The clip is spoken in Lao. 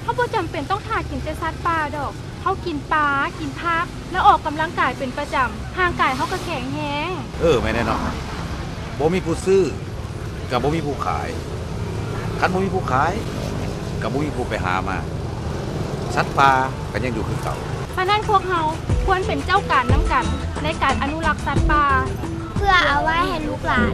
ເຮົາບໍ່ຈຳເປັນຕ້ອງຖ້າກິນແຕ່ສັດປ່າດອກ. ເຮົາກິນປາ, ກິນຜັກ ແລະ ອອກກຳລັງກາຍເປັນປະຈຳ, ຮ່າງກາຍເຮົາກໍແຂງແຮງ. ເອີ ແມ່ນແນ່ເນາະ. ບໍ່ມີຜູ້ຊື້ ກໍບໍ່ມີຜູ້ຂາຍ. ຄັນບໍ່ມີຜູ້ຂາຍ ກໍບໍ່ມີຜູ້ໄປຫາມາ. ສັດປ່າກໍຍັງຢູ່ຄືເກົ່າ. ສະນັ້ນພວກເຮົາຄວນເປັນເຈົ້າການນຳກັນ ໃນການອະນຸລັກສັດປ່າ ເພື່ອເອົາໄວ້ໃຫ້ລູກຫຼານ.